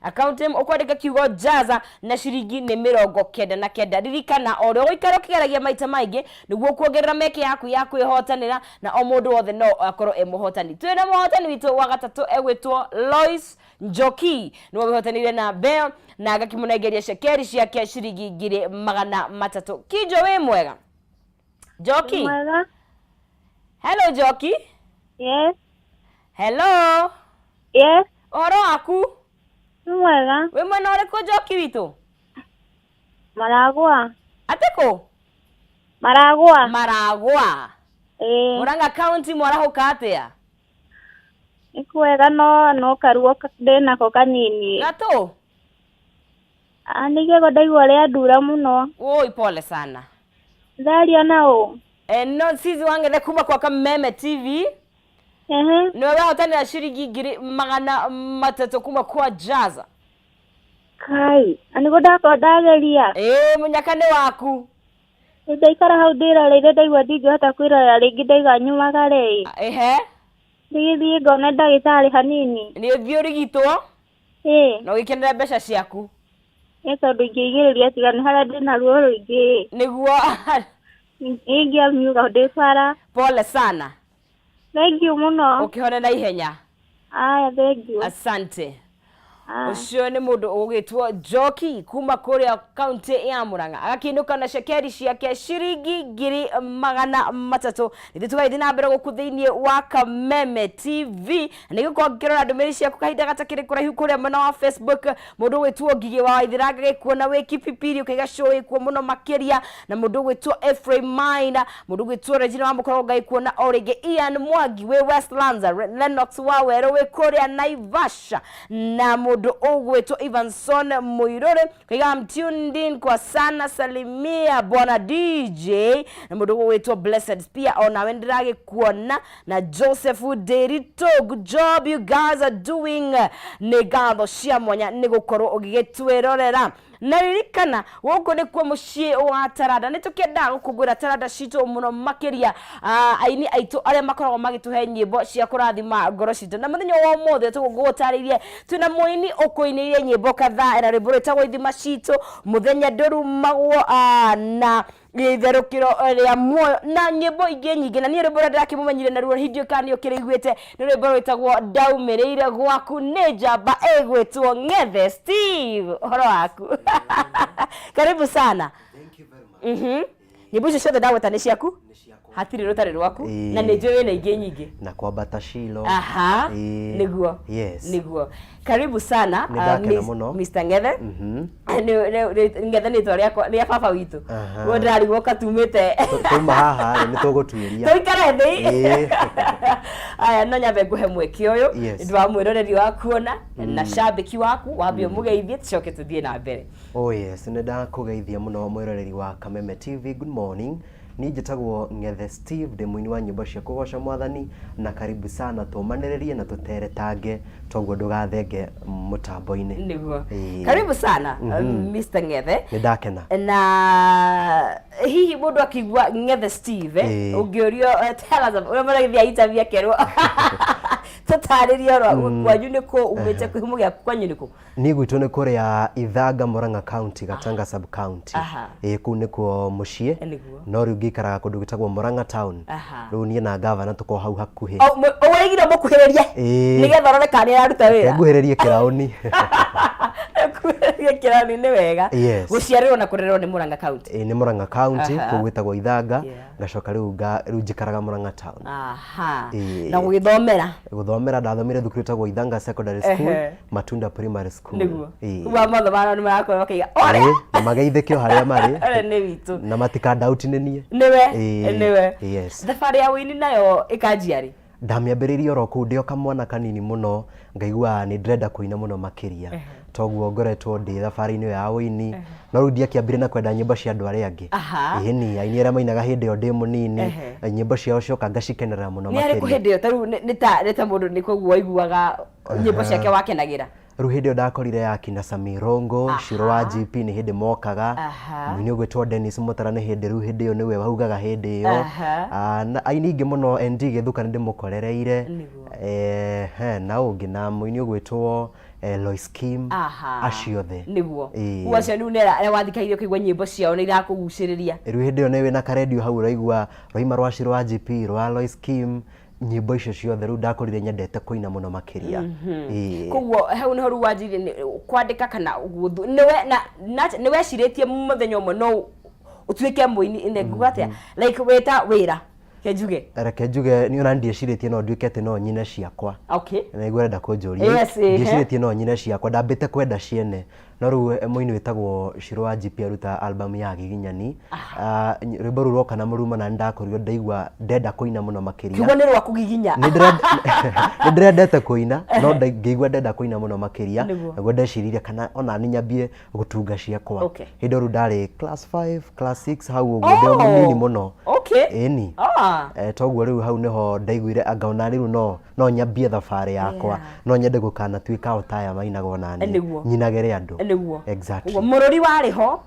Account name ũkwandĩka kiugo Jaza na ciringi nĩ 99. Ririkana o ũrĩa ũgũikara ũkĩgeragia maita maingĩ nĩguo kuongerera mĩeke yaku ya kwĩhotanĩra, na o mũndũ wothe no akorwo e mũhotani. Twĩna mũhotani witũ wa gatatũ egwĩtwo Lois Njoki, nĩwe wĩhotanĩire namba ĩyo na agakĩmũnengeria cekeri ciake ciringi 300,000. Kinjo wĩ mwega? Njoki? Mwega. Hello Njoki. Yes. Hello. Yes. Ũhoro waku? Nĩ mwega. Wĩ mwena ũrĩkũ Njoki witũ? Maragwa. Atĩ kũ? Maragwa. Maragwa. Ĩĩ. Murang'a County mwarahũka atĩa? Nĩ kwega no no karuo ndĩnako kanini. Gatũ? Ah, nĩ igego ndaigua rĩandura mũno. Woi pole sana. Ndaria na ũ? Eh, no sisi wang'ethe kuma kwa Kameme TV. Ehe. Nĩwe wehotanĩra ciringi 300,000 kuma kwa Jaza. Kai, na nĩguo ndakorwo ndageria. Ĩĩ mũnyaka nĩ waku. Ndaikara hau ndĩroreire ndaigua ndingĩhota kwĩrorera rĩngĩ ndaiga nyumagare ĩ. Ehe. Ndigĩthiĩ ngone ndagĩtarĩ hanini. Nĩ ũthiĩ ũrigitwo. Ĩĩ. Na ũgĩkenere mbeca ciaku. Nĩ tondũ ingĩigĩrĩria tiga nĩ harĩa ndĩna ruo rũingĩ. Nĩguo. Ingĩamiuga ndĩ bara. Pole sana. Thengiũ mũno. Ũkĩhone na ihenya. Aya, thengiũ. Asante. Aya. Ũcio nĩ mũndũ ũgwĩtwo Njoki kuma kũrĩa kaunti ya Murang'a agakĩinũka na cekeri ciake ciringi 300,000. Nithuĩ tũgagĩthiĩ na mbere gũkũ thĩinĩ wa Kameme TV na nĩgũkorwo ngĩrora ndũmĩrĩri ciaku kahinda gatakĩrĩ kũraihu kũrĩa mwena wa Facebook. Mũndũ ũgwĩtwo Ngigĩ wa Waithĩra ngagĩkuona wĩ Kipipiri ũkaiga show ĩkuo mũno makĩria, na mũndũ ũgwĩtwo Ephraim Maina, mũndũ ũgwĩtwo Regina wa Mũkorogo ngagĩkuona o rĩngĩ, Ian Mwangi wĩ Westlands, Lennox wa Werũ wĩ kũrĩa Naivasha, na mũndũ ũgwĩtwo Evanson Mũirũrĩ ũkaiga I'm tuned in kwa sana, salimia bwana DJ, na mũndũ ũgwĩtwo Blessed Spear onawe nĩndĩragĩkuona, na Joseph Nderitu, good job you guys are doing. Nĩ ngatho cia mwanya nĩ gũkorwo ũgĩgĩtwĩrorera. Na ririkana gũkũ nĩkuo mũciĩ wa taranda. Nĩ tũkĩendaga gũkũngũĩra taranda citũ mũno makĩria, aini aitũ arĩa makoragwo magĩtũhe nyĩmbo cia kũrathima ngoro citũ. Na mũthenya wa ũmũthĩ tũgũgũtarĩirie twĩna mũini ũkũinĩire nyĩmbo kadhaa na rwĩmbo rwĩtagwo Ithima Citũ, Mũthenya Ndũrumagwo, na Itherũkĩro rĩa Muoyo na nyĩmbo ingĩ nyingĩ. Na niĩ rwĩmbo rũrĩa ndĩrakĩmũmenyire naruo ndiũĩ kana nĩ ũkĩrũiguĩte, nĩ rwĩmbo rwĩtagwo Ndaumĩrĩire Gwaku nĩ njamba ĩgwĩtwo Ng'ethe Steve. Ũhoro waku? Karibu sana. Thank you very much. Nyĩmbo icio ciothe ndagweta nĩ ciaku? Nĩ ciakwa. Hatirĩ rũtarĩ rwaku. Ĩĩ. Na nĩ njũĩ wĩna ingĩ nyingĩ. Na kwambata Shilo. Aha. Ĩĩ. Nĩguo. Yes. Nĩguo. Karibu sana. Nĩ ndakena mũno. Mr. Ng'ethe. Ng'ethe nĩ itwa rĩakwa rĩa baba witũ. Guo ndĩrarigwo katumĩte. Tuma haha rĩ, nĩ tũgũtuĩria. Tũikare thĩ. Ĩĩ. Aya, no nyambe ngũhe mweke ũyũ. Yes. Nĩ ũndũ wa mwĩroreri wa kuona na cambĩki waku, wambe ũmũgeithie tũcoke tũthiĩ na mbere. Oh yes, nĩ ndakũgeithia mũno mwĩroreri wa Kameme TV. Good morning. Niĩ njĩtagwo Ng'ethe Steve, ndĩ mũini wa nyĩmbo cia kũgoca Mwathani, na karibu sana tũmanĩrĩrie na tũteretange toguo ndũgathenge mũtambo-inĩ. Nĩguo. Ĩĩ. Karibu sana, Mr. Ng'ethe. Nĩ ndakena. Na hihi mũndũ akĩigua Ng'ethe Steve, Ĩĩ. ũngĩũrio, tell us, ũrĩa mũragĩthiĩ interview akerwo tũtarĩrie ũhoro kwanyu nĩ kũ, umĩte kĩhumo gĩaku kwanyu nĩ kũ? Niĩ gwitũ nĩ kũrĩa Ithanga, Murang'a County, Gatanga sub county. Ĩĩ kũu nĩkuo mũciĩ. Nĩguo. No rĩu ngĩikaraga kũndũ gwĩtagwo Murang'a town. Rĩu niĩ na gavana tũkoragwo hau hakuhĩ. Ũgũrĩgire mũkuhĩrĩrie Ĩĩ. nĩgetha ũrore kana nĩ araruta Reke wĩra. nguhĩrĩrie kĩraũni. Nguhĩrĩrie kĩraũni nĩ wega. Yes. Gũciarĩrwo na kũrerwo nĩ Murang'a County. Ĩĩ nĩ Murang'a County, kũu gwĩtagwo Ithanga. Ngacoka rĩu rĩu njikaraga Murang'a town. Aha. Na gũgĩthomera? Gũthomera ndathomire thukuru ĩtagwo Ithanga Secondary School, Matunda Primary School. Nĩguo. Kuma mothe mara nĩ marakorwo makĩiga ũrĩa. Ĩĩ, na mageithĩke o harĩa marĩ. Ũrĩa nĩ witũ. Na matikandauti nĩ niĩ. Nĩwe. Ĩĩ. Nĩwe. Yes. Thabarĩ ya ũini nayo ĩkanjia rĩ? Ndamĩambĩrĩirie oro kũu ndĩ o kamwana kanini mũno, ngaigua nĩ ndĩrenda kũina mũno makĩria. Toguo ngoretwo ndĩ thabarĩ-inĩ ĩyo ya ũini, no rĩu ndiakĩambire na kwenda nyĩmbo cia andũ arĩa angĩ. Ĩni, aini arĩa mainaga hĩndĩ ĩyo ndĩ mũnini, nyĩmbo ciao cioka ngacikenerera mũno Nĩ arĩkũ makĩria. hĩndĩ ĩyo ta rĩu nĩ ta nĩ ta mũndũ nĩ koguo waiguaga nyĩmbo ciake wakenagĩra? Rĩu hĩndĩ ĩyo ndakorire ya kina Samirongo, Shiro wa GP nĩ hĩndĩ mokaga, mũini ũgwĩtwo Dennis Mũtara nĩ hĩndĩ rĩu hĩndĩ ĩyo nĩwe waugaga hĩndĩ ĩyo. Na aini aingĩ mũno ND Gĩthuka nĩ ndĩmũkorereire. Ehe, na ũngĩ na mũini ũgwĩtwo Lois Kim, acio othe. Nĩguo. Rĩu acio rĩu nĩ arĩa wathikagĩrĩria ũkaigua nyĩmbo ciao nĩ irakũgucĩrĩria. Rĩu hĩndĩ ĩyo nĩ wĩna karendio hau ũraigua rwaima rwa Shiro wa GP, rwa Lois Kim, nyĩmbo icio ciothe rĩu ndakũrire nyendete kũina mũno makĩria. Ĩĩ. Koguo hau nĩho rĩu wanjirie kwandĩka kana gũthu nĩwe na na nĩ wecirĩtie mũthenya ũmwe no ũtuĩke mũini nĩ nguga atĩa like wĩta wĩra reke njuge. Reke njuge niĩ ona ndiecirĩtie no nduĩke atĩ no nyine ciakwa. Okay. Nĩguo ũrenda kũnjũria. Yes, ĩĩ. Ndiecirĩtie no nyine ciakwa ndambĩte kwenda ciene No rĩu mũini wĩtagwo Shiro wa GP aruta album ya Giginyani. Ah, rwĩmbo rũu rwoka na mũrumo na nĩndakorirwo ndaigua ndenda kũina mũno makĩria. Kiugo nĩ rwa kũgiginya. Nĩ ndĩrendete kũina no ngĩigua ndenda kũina mũno makĩria. Nĩguo. Naguo ndeciririe kana ona niĩ nyambie gũtunga ciakwa. Okay. Hĩndĩ ĩyo rĩu ndarĩ class 5, class 6 hau ũguo ndĩ o mũnini mũno. Okay. Ĩni. Ah. Toguo rĩu hau nĩho ndaiguire anga ona rĩu no no nyambie thabarĩ yakwa. No nyende gũkanatuĩka o ta aya mainagwo na niĩ. Nĩguo. Nyinagĩre andũ. Nĩguo. Exactly. Ũguo mũrũri warĩ ho.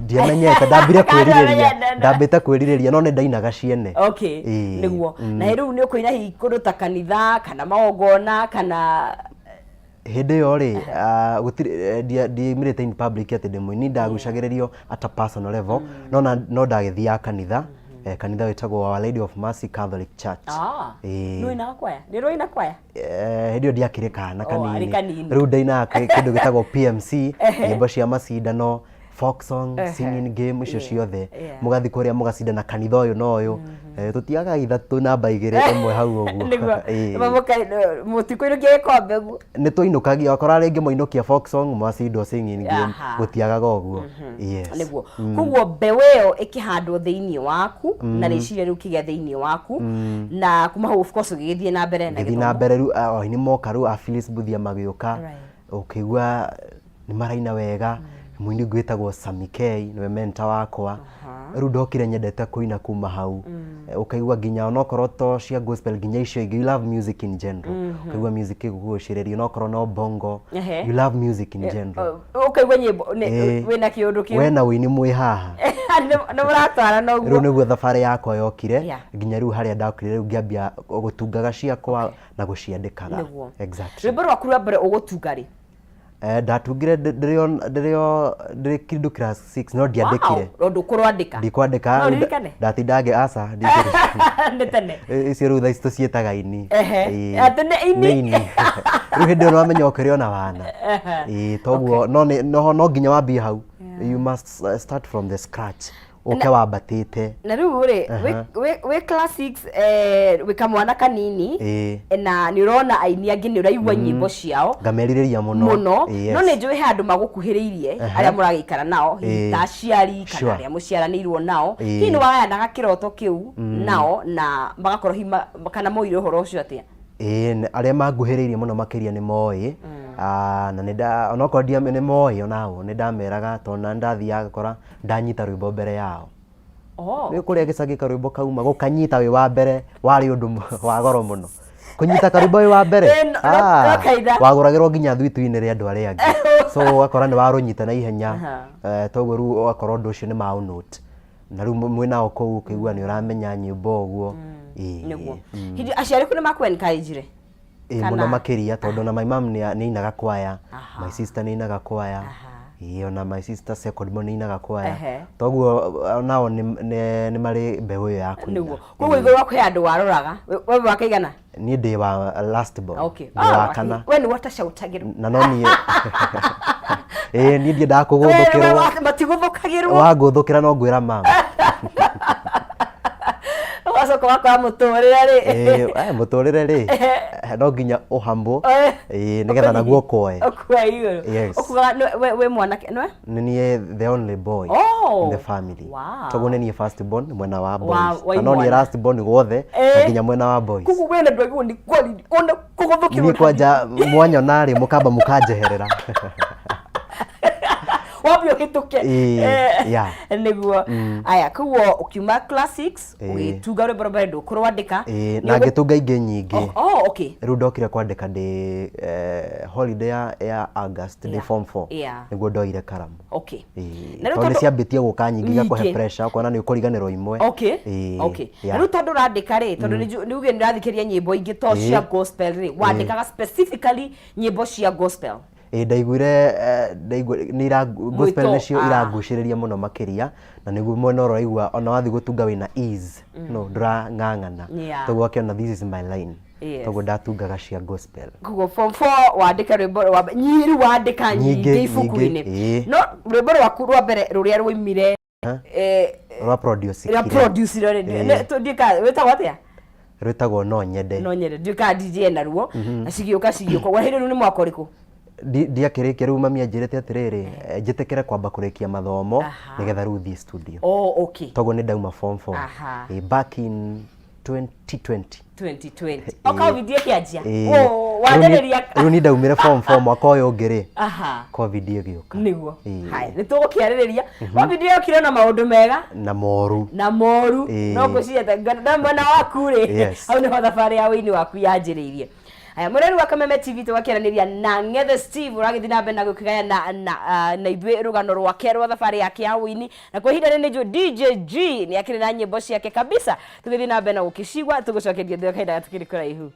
Ndiamenyete ndambire kwĩrirĩria Ndamenyete. Ndambĩte kwĩrirĩria no nĩ ndainaga ciene. Okay. Ĩĩ. Nĩguo. Na rĩu nĩ ũkũina hihi kũndũ ta kanitha kana magongona kana Hĩndĩ ĩyo rĩ, ah, gũtirĩ ndiaumĩrĩte in public atĩ ndĩ mũini, ndagucagĩrĩrio at a personal level, no na no ndagĩthiaga kanitha, kanitha wĩtagwo Our Lady of Mercy Catholic Church. Ah. Ĩĩ. Nĩ ũinaga kwaya? Nĩ ũraina kwaya? Hĩndĩ ĩyo ndiakĩrĩ kana Oh, arĩ kanini. kanini. Rĩu ndainaga kĩndũ gĩtagwo PMC, nyĩmbo cia macindano, folk song, singing game icio ciothe. Mũgathiĩ kũrĩa mũgacindana kanitha ũyũ na ũyũ. Tũtiagaga ithatũ namba igĩrĩ ĩmwe hau ũguo. Nĩguo. Ĩĩ. Mũtikũinũkia gĩkombe ũguo. Nĩ twainũkagia wakora rĩngĩ mwainũkia folk song mwacindwo singing game gũtiagaga ũguo. Yes. Nĩguo. Koguo mbeũ ĩyo ĩkĩhandwo thĩinĩ waku na rĩciria rĩu kĩgĩa thĩinĩ waku na kuma hau of course ũgĩgĩthiĩ na mbere na Ngĩthiĩ na gĩthomo. mbere rĩu aini moka rĩu a Phyllis Mbuthia magĩũka. Ũkĩigua nĩ maraina wega. Mũini ũngĩ wĩtagwo Sammy K nĩwe mentor wakwa. Rĩu ndokire nyendete kũina kuma hau. Ũkaigua nginya onokorwo to cia gospel nginya icio ingĩ, you love music in general. Ũkaigua music ĩgũkũgucĩrĩria onokorwo no bongo, you love music in general. Ũkaigua nyĩmbo wĩna kĩũndũ kĩu. We na ũini mwĩ haha. Nĩ mũratwarana ũguo. Rĩu nĩguo thabarĩ yakwa yokire nginya rĩu harĩa ndokire rĩu ngĩambia gũtungaga ciakwa na gũciandĩkaga. Nĩguo. Exactly. Rwĩmbo rwaku rwa mbere ũgũtunga rĩ? Ndatungire ndĩrĩ o ndĩrĩ kĩndũ class 6 no ndiandĩkire. Wow, ndũkũrwandĩka. Ndikwandĩka. No ũririkane? Ndatinda ngĩ aca ndingĩririkana. Nĩ tene. Icio rĩu thaa ici tũciĩtaga ini. Ehe. Atĩ nĩ ini? Nĩ ini. Rĩu hĩndĩ ĩyo nĩwamenya ũkĩrĩ ona wana. Ĩĩ toguo no nĩ no nginya wambie hau. You must start from the scratch. Ũke wambatĩte. Na rĩu rĩ, wĩ class 6 wĩ kamwana kanini na nĩ ũrona aini angĩ nĩ ũraigua nyĩmbo ciao. Ngamerirĩria mũno. Mũno. No nĩ njũĩ he andũ magũkuhĩrĩirie arĩa mũragĩikara nao, hihi ta aciari kana arĩa mũciaranĩirwo nao. Hihi nĩ wagayanaga kĩroto kĩu nao na magakorwo hihi kana moire ũhoro ũcio atĩa? Ĩĩ arĩa manguhĩrĩirie mũno makĩria nĩ moĩ, na nĩ nda onokorwo nĩ moĩ onao nĩ ndameraga tondũ ona nĩ ndathiaga ngakora ndanyita rwĩmbo mbere yao. Oh. Nĩ kũrĩa gĩcagi karwĩmbo kauma gũkanyita wĩ wa mbere warĩ ũndũ wa goro mũno. Kũnyita karwĩmbo wĩ wa mbere No kaina. Wagũragĩrwo nginya thwiti-inĩ rĩa andũ arĩa angĩ. So ũgakora nĩ warũnyita na ihenya. Toguo rĩu ũgakora ũndũ ũcio nĩ ma note. Na rĩu mwĩ nao kũu ũkaigua nĩ ũramenya nyĩmbo ũguo. Nĩguo. Hĩndĩ aciari aku nĩ makũ encourage-ire? Ĩĩ Kana- mũno makĩria tondũ ona my mom nĩ ainaga kwaya, my sister nĩ ainaga kwaya, ĩĩ ona my sister second born nĩ ainaga kwaya. Toguo onao nĩ marĩ mbeũ ĩyo ya kũina. Nĩguo. Koguo igũrũ waku he andũ waroraga. We wĩ wa kaigana? Niĩ ndĩ wa last born. Okay. Ndĩ wa kana. We nĩ watacautagĩrwo. Na no niĩ ĩĩ niĩ ndiendaga kũgũthũkĩrwo. Matigũthũkagĩrwo. Wangũthũkĩra no ngwĩra mama. Ũgacoka ũgakora mũtũrĩre rĩ. Ĩĩ mũtũrĩre rĩ, no nginya ũ humble, ĩĩ nĩgetha naguo ũkwoe. Ũkwoe igũrũ. Yes. Ũkugaga wĩ mwanake nĩwe? Nĩ niĩ the only boy in the family. Wow. Toguo nĩ niĩ first born mwena wa boys. Wa Na no niĩ imwana. last born gwothe na nginya mwena wa boys. Koguo we na ndwagĩrĩirwo nĩ kwarĩria ona kũgũthũkĩrwo. Niĩ kwanja mwanyona rĩ mũkamba mũkanjeherera. Wambe ũhĩtũke. Ĩĩ, yeah. Nĩguo. Aya, koguo ũkiuma class 6 Ĩĩ. ũgĩtunga rwĩmbo rwa mbere ndũkũrwandĩka. Ĩĩ, Nĩ na ũgũ- ngĩtunga ingĩ nyingĩ. Oh, okay. Rĩu ndokire kwandĩka ndĩ holiday ya August ndĩ Yeah. form 4 Yeah. nĩguo ndoire karamu. Okay. Ĩĩ, Na rĩu tondũ nĩ tondũ- ciambĩtie gũka nyingĩ igakũhe Nyingĩ. pressure ũkona nĩ ũkũriganĩrwo imwe. Okay. Ĩĩ, Okay. Na yeah. rĩu tondũ ũrandĩka rĩ, tondũ nĩ uge nĩ ũrathikĩrĩria nyĩmbo ingĩ to Ĩĩ. cia gospel rĩ, wandĩkaga specifically nyĩmbo cia gospel. Ĩĩ, ndaiguire nĩ gospel Mwĩto, nĩcio iragucĩrĩria mũno makĩria, na nĩguo mwena ũrĩa ũraigua ona wathiĩ gũtunga wĩna ease, no ndũrang'ang'ana. Yeah. Toguo akĩona this is my line. Yes. Toguo ndatungaga cia gospel. Koguo form 4 wandĩka rwĩmbo rwa rĩu wandĩka nyingĩ Nyingĩ, ibuku-inĩ. nyingĩ, ĩĩ. No rwĩmbo rwaku rwa mbere rũrĩa rwoimire Rwa produce rwa kire. produce rĩ, Ĩĩ. wĩtagwo atĩa? Rwĩtagwo No Nyende. No Nyende. Ndiũĩ kana DJ naruo. Na cigĩũka cigĩũka. Waheirwo rĩu nĩ mwaka ũrĩkũ? Ndiakĩrĩkia rĩu mami anjĩrĩte atĩrĩrĩ, njĩtĩkĩre kwamba kũrĩkia mathomo Aha. nĩgetha rĩu thiĩ studio. Oh, okay. Toguo nĩ ndauma form 4. Aha. Ĩĩ, back in 2020. 2020. O COVID ĩkĩanjia. Ĩĩ. Oh, wanjĩrĩria. Rĩu ni ndaumire form 4 mwaka ũyũ ũngĩ rĩ, Aha. COVID ĩgĩũka. Nĩguo. Ĩĩ. Haya, nĩ tũgũkĩarĩrĩria. COVID yokire na maũndũ mega Na moru. na moru. Ĩĩ. No ngwĩciria na mwena waku rĩ, Yes. hau nĩho thabarĩ ya ũini waku yanjĩrĩirie. Haya, mũreri wa Kameme TV tũgakĩaranĩria na Ng'ethe Steve ũragĩthiĩ na mbere na gũkĩgayana na ithuĩ rũgano rwake rwa thabarĩ yake ya ũini, na kwa ihinda rĩrĩ nĩ njũĩ DJ G nĩ akĩrĩ na nyĩmbo ciake kabisa, tũgĩthiĩ na mbere na gũkĩcigua tũgũcokeria thutha kahinda gatikĩrĩ kũraihu.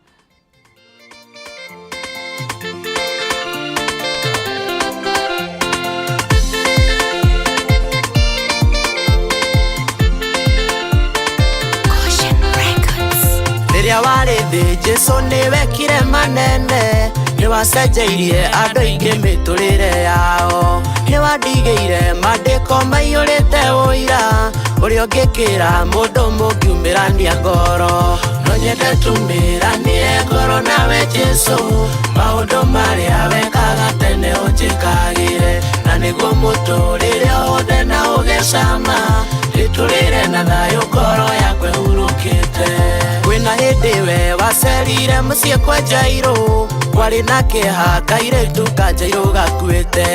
Rĩrĩa warĩ thĩ Jesũ nĩwekire manene, nĩwacenjeirie andũ aingĩ mĩtũrĩre yao, nĩwandigĩire mandĩko maiyũrĩte ũira, ũrĩa ũngĩkĩra mũndũ mũngiumĩrania ngoro. No nyende tumĩranie ngoro nawe Jesũ, maũndũ marĩa wekaga tene ũnjĩkagĩre, na nĩguo mũtũrĩre ũhũthe na ũgecama, ndĩtũrĩre na thayũ ngoro yakwa ĩhurũkĩte. Kwĩna hĩndĩ we wacerire mũciĩ kwa Jairũ, kwarĩ na kĩeha kairĩtu ka Jairũ gakuĩte,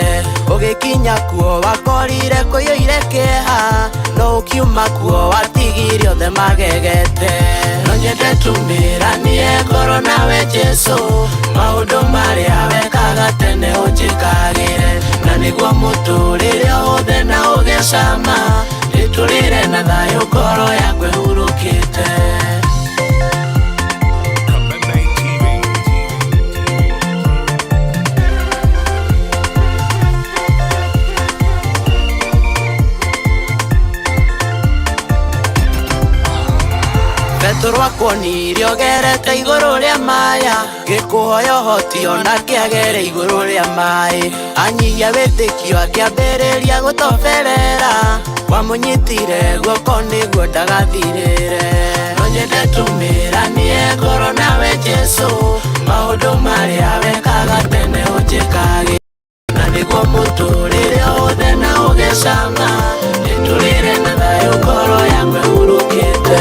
ũgĩkinya kuo wakorire kũiyũire kĩeha, no ũkiuma kuo watigire othe magegete. No nyende tumĩranie ngoro nawe Jesũ, maũndũ marĩa wekaga tene ũnjĩkagĩre, na nĩguo mũtũrĩre ũhũthe na ũgecama, ndĩtũrĩre na thayũ ngoro yakwa ĩhurũkĩte. Kameme TV. Petero akuonire ũgerete igũrũ rĩa maya, ngĩkũhoya ũhoti ona kĩagere igũrũ rĩa maĩ, anyihia wĩtĩkio akĩambĩrĩria gũtoberera, wamũnyitire guoko nĩguo ndagathirĩre. No nyende tumĩranie ngoro nawe Jesũ, maũndũ marĩa wekaga tene ũnjĩkagĩre, na nĩguo mũtũrĩre ũhũthe na ũgecama, ndĩtũrĩre na thayũ ngoro yakwa ĩhurũkĩte.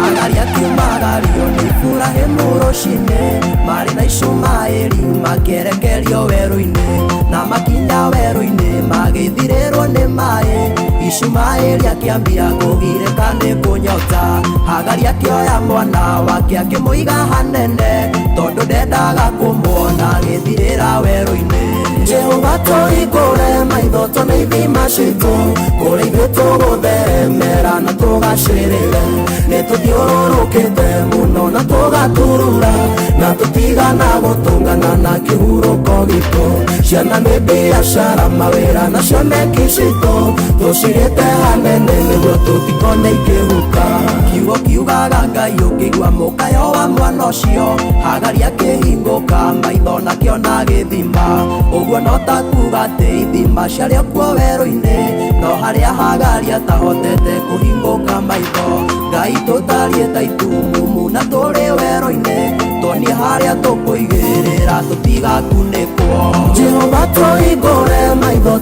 Hagari akiumagario nĩ Iburahĩmu rũcinĩ, marĩ na Ishumaeli makĩerekerio werũ-inĩ, na makinya werũ-inĩ magĩthirĩrwo nĩ maĩ. Ishumaeli akĩambia kũgirĩka nĩ kũnyota, Hagari akĩoya mwana wake akĩmũiga hanene, tondũ ndendaga kũmuona agĩthirĩra werũ-inĩ. Jehova tũhingũre maitho tuone ithima citũ, kũrĩa ithuĩ tũgũtheremera na tũgacĩrĩre, nĩ tũthiũrũrũkĩte mũno na tũgaturura, na tũtigana gũtũngana na kĩhurũko gitũ. Ciana nĩ biacara mawĩra na cioneki citũ, tũcirĩte hanene nĩguo tũtikone ikĩhuka. Kiugo kiugaga Ngai ũkĩigua mũkayo wa mwana ũcio, Hagari akĩhingũka maitho na akĩona gĩthima. Ũguo no ta kuga atĩ ithima ciarĩ o kuo werũ-inĩ, no harĩa Hagari atahotete kũhingũka maitho. Ngai tũtariĩ ta itumumu na tũrĩ werũ-inĩ, tuonie harĩa tũkũigĩrĩra tũtigakunĩkwo. Jehova tũhingũre maitho.